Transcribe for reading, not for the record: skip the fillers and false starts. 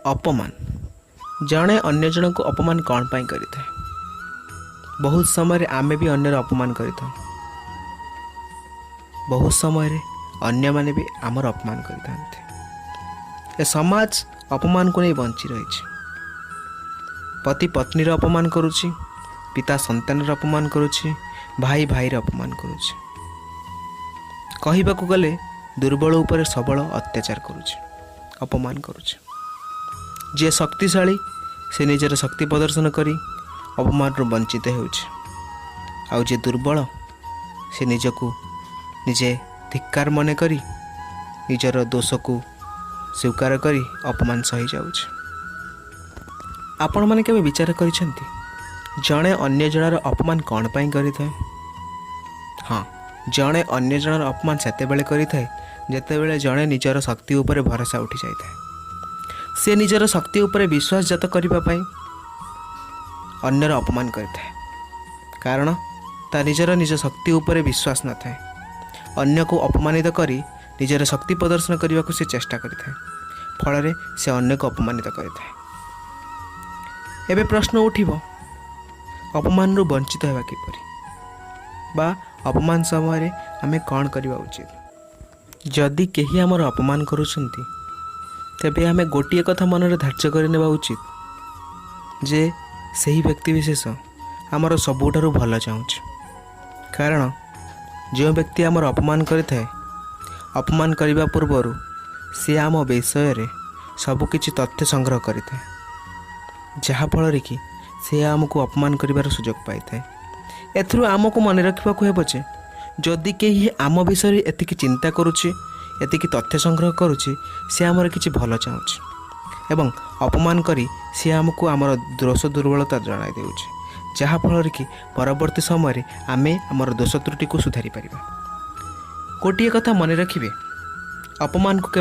ଅପମାନ। ଜଣେ ଅନ୍ୟ ଜଣଙ୍କୁ ଅପମାନ କ'ଣ ପାଇଁ କରିଥାଏ? ବହୁତ ସମୟରେ ଆମେ ବି ଅନ୍ୟର ଅପମାନ କରିଥାଉ। ବହୁତ ସମୟରେ ଅନ୍ୟମାନେ ବି ଆମର ଅପମାନ କରିଥାନ୍ତି। ଏ ସମାଜ ଅପମାନକୁ ନେଇ ବଞ୍ଚି ରହିଛି। ପତି ପତ୍ନୀର ଅପମାନ କରୁଛି, ପିତା ସନ୍ତାନର ଅପମାନ କରୁଛି, ଭାଇ ଭାଇର ଅପମାନ କରୁଛି। କହିବାକୁ ଗଲେ ଦୁର୍ବଳ ଉପରେ ସବଳ ଅତ୍ୟାଚାର କରୁଛି, ଅପମାନ କରୁଛି। ଯିଏ ଶକ୍ତିଶାଳୀ, ସେ ନିଜର ଶକ୍ତି ପ୍ରଦର୍ଶନ କରି ଅପମାନରୁ ବଞ୍ଚିତ ହେଉଛି, ଆଉ ଯିଏ ଦୁର୍ବଳ, ସେ ନିଜକୁ ନିଜେ ଧିକ୍କାର ମନେ କରି, ନିଜର ଦୋଷକୁ ସ୍ୱୀକାର କରି ଅପମାନ ସହିଯାଉଛି। ଆପଣମାନେ କେବେ ବିଚାର କରିଛନ୍ତି, ଜଣେ ଅନ୍ୟ ଜଣର ଅପମାନ କ'ଣ ପାଇଁ କରିଥାଏ? ହଁ, ଜଣେ ଅନ୍ୟ ଜଣର ଅପମାନ ସେତେବେଳେ କରିଥାଏ, ଯେତେବେଳେ ଜଣେ ନିଜର ଶକ୍ତି ଉପରେ ଭରସା ଉଠି ଯାଇଥାଏ। ସେ ନିଜର ଶକ୍ତି ଉପରେ ବିଶ୍ୱାସ ଜାତ କରିବା ପାଇଁ ଅନ୍ୟର ଅପମାନ କରିଥାଏ, କାରଣ ତା ନିଜର ନିଜ ଶକ୍ତି ଉପରେ ବିଶ୍ୱାସ ନଥାଏ। ଅନ୍ୟକୁ ଅପମାନିତ କରି ନିଜର ଶକ୍ତି ପ୍ରଦର୍ଶନ କରିବାକୁ ସେ ଚେଷ୍ଟା କରିଥାଏ। ଫଳରେ ସେ ଅନ୍ୟକୁ ଅପମାନିତ କରିଥାଏ। ଏବେ ପ୍ରଶ୍ନ ଉଠିବ, ଅପମାନରୁ ବଞ୍ଚିତ ହେବା କିପରି ବା ଅପମାନ ସମୟରେ ଆମେ କ'ଣ କରିବା ଉଚିତ? ଯଦି କେହି ଆମର ଅପମାନ କରୁଛନ୍ତି, ତେବେ ଆମେ ଗୋଟିଏ କଥା ମନରେ ଧାର୍ଯ୍ୟ କରିନେବା ଉଚିତ ଯେ ସେହି ବ୍ୟକ୍ତି ବିଶେଷ ଆମର ସବୁଠାରୁ ଭଲ ଚାହୁଁଛି। କାରଣ ଯେଉଁ ବ୍ୟକ୍ତି ଆମର ଅପମାନ କରିଥାଏ, ଅପମାନ କରିବା ପୂର୍ବରୁ ସେ ଆମ ବିଷୟରେ ସବୁକିଛି ତଥ୍ୟ ସଂଗ୍ରହ କରିଥାଏ, ଯାହାଫଳରେ କି ସେ ଆମକୁ ଅପମାନ କରିବାର ସୁଯୋଗ ପାଇଥାଏ। ଏଥିରୁ ଆମକୁ ମନେ ରଖିବାକୁ ହେବ ଯେ ଯଦି କେହି ଆମ ବିଷୟରେ ଏତିକି ଚିନ୍ତା କରୁଛି, ଏତିକି ତଥ୍ୟ ସଂଗ୍ରହ କରୁଛି, ସେ ଆମର କିଛି ଭଲ ଚାହୁଁଛି ଏବଂ ଅପମାନ କରି ସେ ଆମକୁ ଆମର ଦୋଷ ଦୁର୍ବଳତା ଜଣାଇ ଦେଉଛି, ଯାହାଫଳରେ କି ପରବର୍ତ୍ତୀ ସମୟରେ ଆମେ ଆମର ଦୋଷ ତ୍ରୁଟିକୁ ସୁଧାରି ପାରିବା। ଗୋଟିଏ କଥା ମନେ ରଖିବେ, ଅପମାନକୁ କେବଳ